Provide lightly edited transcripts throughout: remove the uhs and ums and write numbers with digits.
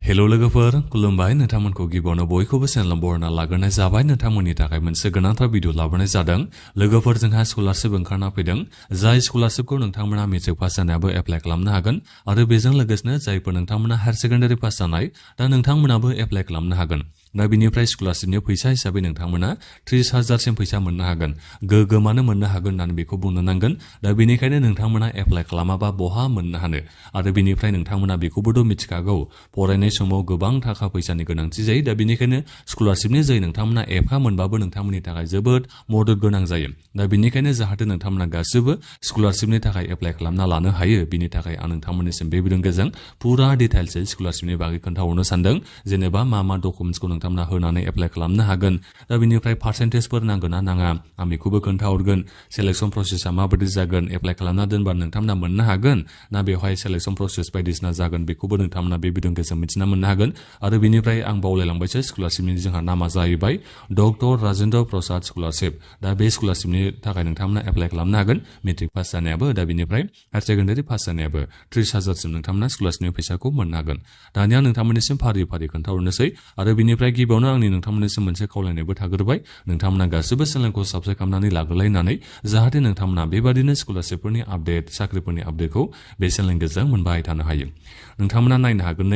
hello लोगोफोर खुलुमबाय नोंथांमोनखौ गिबियावनो बयखौबो चेनेलाव बरायना लाग्रोनाय जाबाय नोंथांमोननि थाखाय मोनसे गोनांथार भिडिअ लाबोनाय जादों लोगोफोर जोंहा स्कलारशिप ओंखारना फैदों जाय स्कलारशिपखौ नोंथांमोना मेट्रिक पास जानायाबो एप्लाइ खालामनो हागोन आरो बेजों लोगोसेनो जायफोर नोंथांमोना हायार सेकेन्डारि पास जानाय दा नोंथांमोनाबो एप्लाइ खालामनो हागोन दा बिनिफ्राय स्कलारशिपनि फैसा हिसाबै नोंथांमोना 30,000 सिम फैसा मोननो हागोन गोगोमानो मोननो हागोन होननानै बेखौ बुंनो नांगोन दा बेनिखायनो नोंथांमोना एप्लाइ खालामाबा बहा मोननो हानो आरो बिनिफ्राय नोंथांमोना बेखौबोथ' मिथिखागौ फरायनाय समाव गोबां थाखा फैसानि गोनांथि जायो दा बेनिखायनो स्कलारशिपनि जै नोंथांमोना एफा मोनबाबो नोंथांमोननि थाखाय जोबोद मदद गोनां जायो दा बेनिखायनो जाहाथे नोंथांमोना गासिबो स्कलारशिपनि थाखाय एप्लाइ खालामना लानो हायो बिनि थाखाय आं नोंथांमोननिसिम बे भिडिअनि गेजेरजों पुरा डिटेल्सै स्कलारशिपनि बागै खोन्थाहरनो सानदों जेनेबा मा डकुमेन्ट्सखौ नोंथांमोना होनानै एप्लाइ खालामनो हागोन दा बिनिफ्राय पार्सेन्टेजफोर नांगोन ना नाङा आं बेखौबो खोन्थाहरगोन सेलेक्सन प्रसेसआ माबायदि जागोन एप्लाइ खालामना दोनबा नोंथांमोना मोननो हागोन ना बेवहाय सेलेक्सन प्रसेस बायदिसिना जागोन बेखौबो नोंथांमोना बे भिडिअनि गेजेरजों मिथिना मोननो हागोन आरो बिनिफ्राय आं बावलायलांबायसो स्कलारशिपनि जोंहा नामा जाहैबाय डक्टर राजेन्द्र प्रसाद स्कलारशिप दा बे स्कलारशिपनि थाखाय नोंथांमोना एप्लाइ खालामनो हागोन मेट्रिक पास जानायाबो दा बिनिफ्राय हायार सेकेन्डारि पास जानायाबो 30,000 सिम नोंथांमोना स्कलारशिपनि फैसाखौ मोननो हागोन दानिया नोंथांमोननिसिम फारि फारि खोन्थाहरनोसै आरो बिनिफ्राय गिबियावनो आंनि नोंथांमोननिसिम मोनसे खावलायनायबो थाग्रोबाय नोंथांमोना गासिबो चेनेलखौ साबस्क्राइब खालामनानै लाग्रोलायनानै जाहाथे नोंथांमोना बेबादिनो स्कलारशिपफोरनि आपडेट साख्रिफोरनि आपडेटखौ बे चेनेलनि गेजेरजों मोनबाय थानो हायो नोंथांमोना नायनो हागोन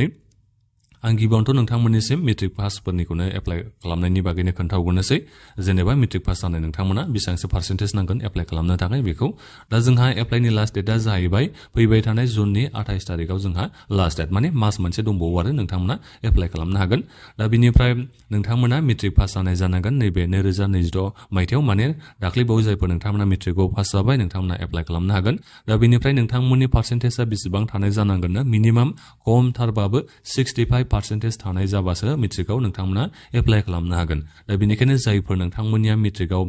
आं गिबियावनोथ' नोंथांमोननिसिम मेट्रिक पासफोरनिखौनो एप्लाइ खालामनायनि बागैनो खोन्थाहरनोसै जेनेबा मेट्रिक पास जानाय नोंथांमोना बेसेबांसो पार्सेन्टेज नांगोन एप्लाइ खालामनो थाखाय बेखौ दा जोंहा एप्लाइनि लास्ट डेटआ जाहैबाय फैबाय थानाय जुननि 28 तारिखआव जोंहा लास्ट डेट माने मास मोनसे दंबावो आरो नोंथांमोना एप्लाइ खालामनो हागोन दा बिनिफ्राय नोंथांमोना मेट्रिक पास जानाय जानांगोन नैबे 2026 मायथाइयाव माने दाख्लैबावै जायफोर नोंथांमोना मेट्रिकआव पास जाबाय नोंथांमोना एप्लाइ खालामनो हागोन दा बिनिफ्राय नोंथांमोननि पार्सेन्टेजआ बेसेबां थानाय जानांगोन ना मिनिमाम खमथारबाबो 65% थानाय जाबासो मेट्रिकआव नोंथांमोना एप्लाइ खालामनो हागोन दा बेनिखायनो जायफोर नोंथांमोननिया मेट्रिकआव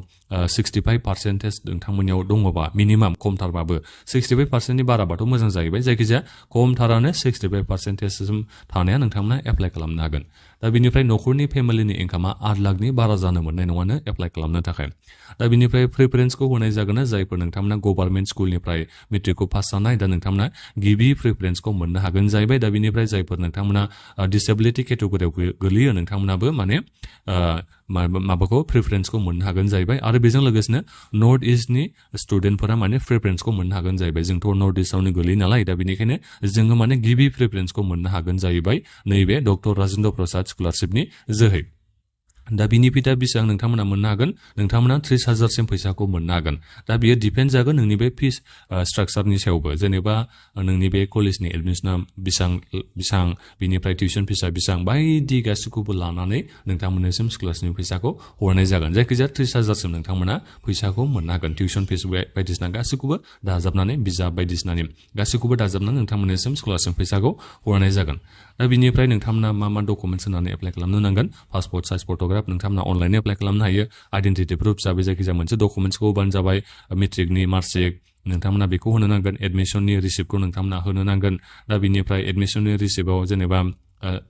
65% नोंथांमोननियाव दङबा मिनिमाम खमथारबाबो 65%नि बाराबाथ' मोजां जाहैबाय जायखिजाया खमथारानो 65% सिम थानाया नोंथांमोना एप्लाइ खालामनो हागोन दा बिनिफ्राय न'खरनि फेमिलिनि इनकामा 8 लाखनि बारा जानो मोननाय नङानो एप्लाइ खालामनो थाखाय दा बिनिफ्राय प्रिफारेन्सखौ होनाय जागोन जायफोर नोंथांमोना गभर्नमेन्ट स्कुलनिफ्राय मेट्रिकखौ पास जानाय दा नोंथांमोना गिबि प्रिफारेन्सखौ मोननो हागोन जाहैबाय दा बिनिफ्राय जायफोर नोंथांमोना डिसेबिलिटि केटेगरियाव गोलैयो नोंथांमोनाबो माने माबाखौ प्रिफारेन्सखौ मोननो हागोन जाहैबाय आरो बेजों लोगोसेनो नर्थ इस्टनि स्टुडेन्टफोरा माने प्रिफारेन्सखौ मोननो हागोन जाहैबाय जोंथ' नर्थ इस्टआवनो गोलैयो नालाय दा बेनिखायनो जोङो माने गिबि प्रिफारेन्सखौ मोननो हागोन जाहैबाय नैबे डक्टर राजेन्द्र प्रसाद स्कलारशिपनि जोहै दा बिनि फिथा बेसेबां नोंथांमोना मोननो हागोन नोंथांमोना 30,000 सिम फैसाखौ मोननो हागोन दा बियो डिपेन्ड जागोन नोंनि बे फिस स्ट्राक्चारनि सायावबो जेनेबा नोंनि बे कलेजनि एडमिसना बेसां बिनिफ्राय टिउसन फिसा बेसां बायदि गासैखौबो लानानै नोंथांमोननिसिम स्कलारशिपनि फैसाखौ हरनाय जागोन जायखिजाया 30,000 सिम नोंथांमोना फैसाखौ मोननो हागोन टिउसन फिस बायदिसिना गासैखौबो दाजाबनानै बिजाब बायदिसिनानि गासैखौबो दाजाबनानै नोंथांमोननिसिम स्कलारशिप फैसाखौ हरनाय जागोन दा बिनिफ्राय नोंथांमोना मा डकुमेन्ट्स होनानै एप्लाइ खालामनो नांगोन पासपर्ट साइज फट'ग्राफ नोंथांमोना अनलाइन एप्लाइ खालामनो हायो आइडेन्टिटि प्रुफ हिसाबै जायखिजाया मोनसे डकुमेन्ट्सखौ होबानो जाबाय मेट्रिकनि मार्कशीट नोंथांमोना बेखौ होनो नांगोन एडमिसननि रिसिप्टखौ नोंथांमोना होनो नांगोन दा बिनिफ्राय एडमिसननि रिसिप्टआव जेनेबा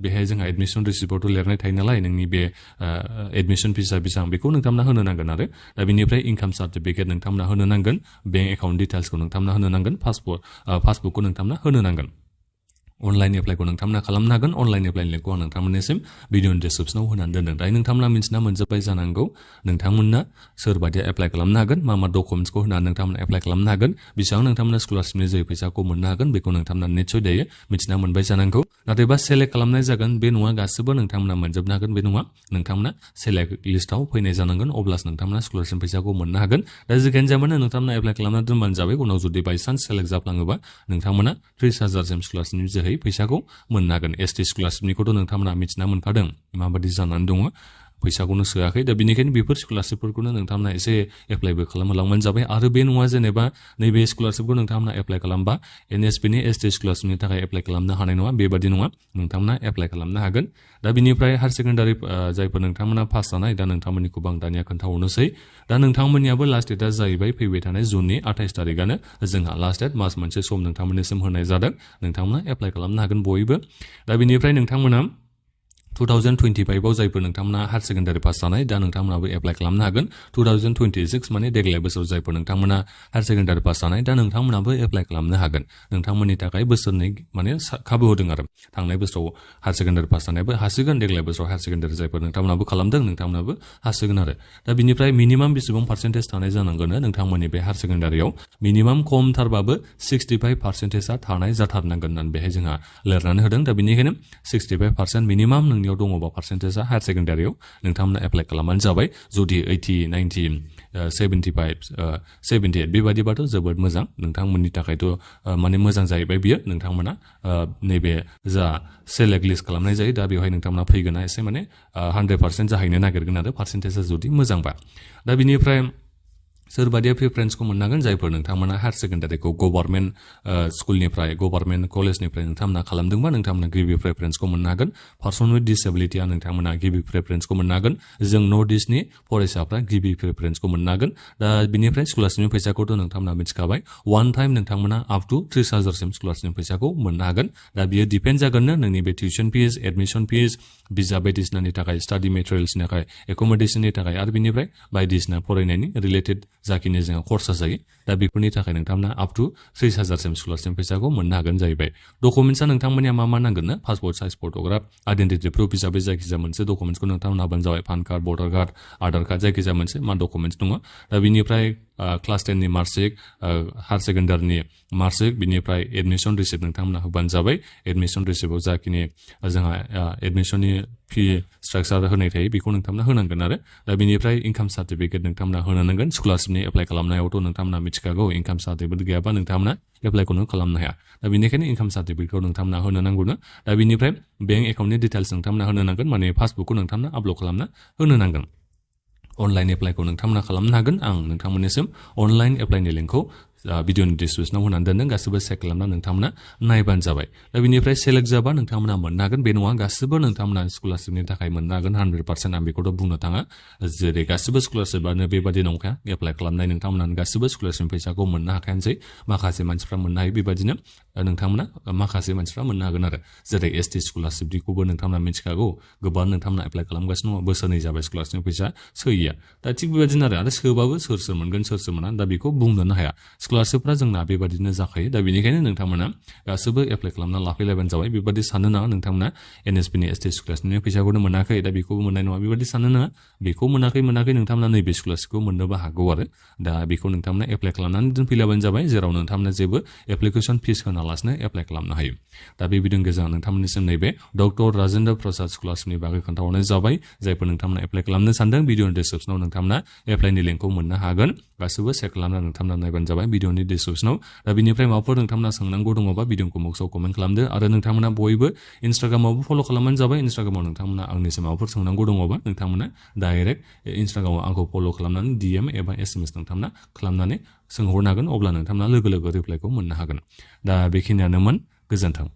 बेहाय जोंहा एडमिसन रिसिप्टआवथ' लिरनाय थायो नालाय नोंनि बे एडमिसन फिसा बेसेबां बेखौ नोंथांमोना होनो नांगोन आरो दा बिनिफ्राय इनकाम सार्टिफिकेट नोंथांमोना होनो नांगोन बेंक एकाउन्ट डिटेल्सखौ नोंथांमोना होनो नांगोन पासबुकखौ नोंथांमोना होनो नांगोन अनलाइन एप्लाइखौ नोंथांमोना खालामनो हागोन अनलाइन एप्लाइनि लिंकखौ आं नोंथांमोननिसिम भिडिअनि डिसक्रिपसनाव होनानै दोनदों दायो नोंथांमोना मिन्थिना मोनजोब्बाय जानांगौ नोंथांमोना सोरबादिया एप्लाइ खालामनो हागोन मा डकुमेन्ट्सखौ होनानै नोंथांमोना एप्लाइ खालामनो हागोन बेसेबां नोंथांमोना स्कलारशिपनि जोहै फैसाखौ मोननो हागोन बेखौ नोंथांमोना निस्सय दायो मिथिना मोनबाय जानांगौ नाथायबा सेलेक्ट खालामनाय जागोन बे नङा गासिबो नोंथांमोना मोनजोबनो हागोन बे नङा नोंथांमोना सेलेक्ट लिस्टआव फैनाय जानांगोन अब्लासो नोंथांमोना स्कलारशिप फैसाखौ मोननो हागोन दा जिखियानो जाया मानो नोंथांमोना एप्लाइ खालामना दोनबानो जाबाय उनाव जुदि बायसान्स सेलेक्ट जाफ्लाङोबा नोंथांमोना 30,000 सिम स्कलारशिपनि जोहै फैसाखौ मोननो हागोन एसटि स्कलारशिपनिखौथ' नोंथांमोना मिथिना मोनखादों माबादि जानानै दङ फैसाखौनो सोआखै दा बिनिखायनो बेफोर स्कलारशिपफोरखौनो नोंथांमोना एसे एप्लाइबो खालामहोलांबानो जाबाय आरो बे नङा जेनेबा नैबे स्कलारशिपखौ नोंथांमोना एप्लाइ खालामबा एनएसपिनि एसटि स्कलारशिपनि थाखाय एप्लाइ खालामनो हानाय नङा बेबादि नङा नोंथांमोना एप्लाइ खालामनो हागोन दा बिनिफ्राय हायार सेकेन्डारि जायफोर नोंथांमोना पास जानाय दा नोंथांमोननिखौबो आं दानिया खोन्थाहरनोसै दा नोंथांमोननियाबो लास्ट डेटआ जाहैबाय फैबाय थानाय जुननि 28 तारिखआनो जोंहा लास्ट डेट मास मोनसे सम नोंथांमोननिसिम होनाय जादों नोंथांमोना एप्लाइ खालामनो हागोन बयबो दा बिनिफ्राय नोंथांमोना 2025 आव जायफोर नोंथांमोना हायर सेकेन्डारि पास जानाय दा नोंथांमोनाबो एप्लाइ खालामनो हागोन 2026 माने देग्लाय बोसोराव जायफोर नोंथांमोना हायर सेकेन्डारि पास जानाय दा नोंथांमोनाबो एप्लाइ खालामनो हागोन नोंथांमोननि थाखाय बोसोरनै माने खाबु होदों आरो थांनाय बोसोराव हायर सेकेन्डारि पास जानायाबो हासिगोन देग्लाय बोसोराव हायर सेकेन्डारि जायफोर नोंथांमोनाबो खालामदों नोंथांमोनाबो हासिगोन आरो दा बिनिफ्राय मिनिमाम बेसेबां पार्सेन्टेज थानाय जानांगोन नोंथांमोननि बे हायर सेकेन्डारियाव मिनिमाम खमथारबाबो 65%आ थानाय जाथारनांगोन होननानै बेहाय जोंहा लिरनानै होदों दा बेनिखायनो 65% मिनिमाम नोंनियाव दङबा पार्सेन्टेजआ हायर सेकेन्डारियाव नोंथांमोना एप्लाइ खालामबानो जाबाय जुदि 80 90 75 78 बेबादिबाथ' जोबोद मोजां नोंथांमोननि थाखायथ' माने मोजां जाहैबाय बियो नोंथांमोना नैबे जा सेलेक्ट लिस्ट खालामनाय जायो दा बेवहाय नोंथांमोना फैगोना एसे माने 100% जाहैनो नागिरगोन आरो पार्सेन्टेजआ जुदि मोजांबा दा बिनिफ्राय सोरबादिया प्रिफारेन्सखौ मोननांगोन जायफोर नोंथांमोना हायर सेकेन्डारिखौ गभर्नमेन्ट स्कुलनिफ्राय गभर्नमेन्ट कलेजनिफ्राय नोंथांमोना खालामदोंबा नोंथांमोना गिबि प्रिफारेन्सखौ मोननो हागोन पार्सन विथ डिसेबिलिटिया नोंथांमोना गिबि प्रिफारेन्सखौ मोननो हागोन जों नर्थ इस्टनि फरायसाफ्रा गिबि प्रिफारेन्सखौ मोननो हागोन दा बिनिफ्राय स्कलारशिपनि फैसाखौथ' नोंथांमोना मिथिखाबाय वान टाइम नोंथांमोना आप टु 30,000सिम स्कलारशिपनि फैसाखौ मोननो हागोन दा बियो डिपेन्ड जागोननो नोंनि बे टिउसन फिस एडमिसन फिस बिजाब बायदिसिनानि थाखाय स्टाडि मेटेरियेल्सनि थाखाय एकमडेशननि थाखाय आरो बिनिफ्राय बायदिसिना फरायनायनि रिलेटेड जाखिनि जोंहा खरसा जायो दा बेफोरनि थाखाय नोंथांमोना आप टु 30,000सिम स्कलारशिप फैसाखौ मोननो हागोन जाहैबाय डकुमेन्टसा नोंथांमोननिया मा नांगोन passport size photograph identity proof हिसाबै जायखिजाया मोनसे डकुमेन्टसखौ नोंथांमोना हाबानो जाबाय पान कार्ड भटार कार्ड आधार कार्ड जायखिजाया मोनसे मा डकुमेन्टस दङ दा बिनिफ्राय क्लास 10नि मार्कशिट हायर सेकेन्डारिनि मार्कशिट बिनिफ्राय एडमिसन रिसिप्ट नोंथांमोना होबानो जाबाय एडमिसन रिसिप्टआव जाखिनि जोंहा एडमिसननि फि स्ट्राक्चार होनाय थायो बेखौ नोंथांमोना होनांगोन आरो दा बिनिफ्राय इनकाम सार्टिफिकेट नोंथांमोना होनो नांगोन स्कलारशिपनि एप्लाइ खालामनायावथ' नोंथांमोना मिथिखागौ इनकाम सार्टिफिकेट गैयाबा नोंथांमोना एप्लाइखौनो खालामनो हाया दा बेनिखायनो इनकाम सार्टिफिकेटखौ नोंथांमोना होनो नांगौनो दा बिनिफ्राय बेंक एकाउन्टनि डिटेल्स नोंथांमोना होनो नांगोन माने पासबुकखौ नोंथांमोना आपल'ड खालामना होनो नांगोन अनलाइन एप्लाइखौ नोंथांमोना खालामनो हागोन आं नोंथांमोननिसिम अनलाइन एप्लाइनि लिंकखौ भिडिअनि डिसक्रिपसनाव होनानै दोनदों गासिबो चेक खालामना नोंथांमोना नायबानो जाबाय दा बिनिफ्राय सेलेक्ट जाबा नोंथांमोना मोननो हागोन बे नङा गासिबो नोंथांमोना स्कलारशिपनि थाखाय मोननो हागोन 100% आं बेखौथ' बुंनो थाङा जेरै गासिबो स्कलारशिपआनो बेबादि नंखाया एप्लाइ खालामनाय नोंथांमोना गासिबो स्कलारशिप फैसाखौ मोननो हाखायानोसै माखासे मानसिफ्रा मोननो हायो बेबादिनो नोंथांमोना माखासे मानसिफ्रा मोननो हागोन आरो जेरै एसटि स्कलारशिपखौबो नोंथांमोना मिथिखागौ गोबां नोंथांमोना एप्लाइ खालामगासिनो दङ बोसोरनै जाबाय स्कलारशिप फैसा सोयैया दा थिग बेबादिनो आरो सोबाबो सोर मोनगोन सोर मोना दा बेखौ बुंनोनो हाया स्कलारशिपफ्रा जोंना बेबादिनो जाखायो दा बेनिखायनो नोंथांमोना गासिबो एप्लाइ खालामना लाफैलायबानो जाबाय बेबादि साननो नाङा नोंथांमोना एनएसपिनि एसटि स्कलारशिपनि फैसाखौनो मोनाखै दा बेखौबो मोननाय नङा बेबादि साननो नाङा बेखौ मोनाखै नोंथांमोना नैबे स्कलारशिपखौ मोननोबो हागौ आरो दा बेखौ नोंथांमोना एप्लाइ खालामनानै दोनफैलाबानो जाबाय जेराव नोंथांमोना जेबो एप्लिकेसन फिस होनालासिनो एप्लाइ खालामनो हायो दा बे भिडिअनि गेजेराव नोंथांमोननिसिम नैबे डक्टर राजेन्द्र प्रसाद स्कलारशिपनि बागै खोन्थाहरनाय जाबाय जायफोर नोंथांमोना एप्लाइ खालामनो सानदों भिडिअनि डिसक्रिपसनाव नोंथांमोना एप्लाइनि लिंकखौ मोननो हागोन गासिबो चेक खालामना नोंथांमोना नायबानो जाबाय भिडिअनि डिसक्रिपसनाव दा बिनिफ्राय माबाफोर नोंथांमोना सोंनांगौ दङबा भिडिअखौ बक्सआव कमेन्ट खालामदो आरो नोंथांमोना बयबो इन्स्टाग्रामावबो फल' खालामबानो जाबाय इन्स्टाग्रामाव नोंथांमोना आंनिसिम माबाफोर सोंनांगौ दङबा नोंथांमोना डाइरेक्ट इन्स्टाग्रामाव आंखौ फल' खालामनानै DM एबा SMS नोंथांमोना खालामनानै सोंहरनो हागोन अब्ला नोंथांमोना लोगो रिप्लाइखौ मोननो हागोन दा बेखिनियानोमोन गोजोन्थों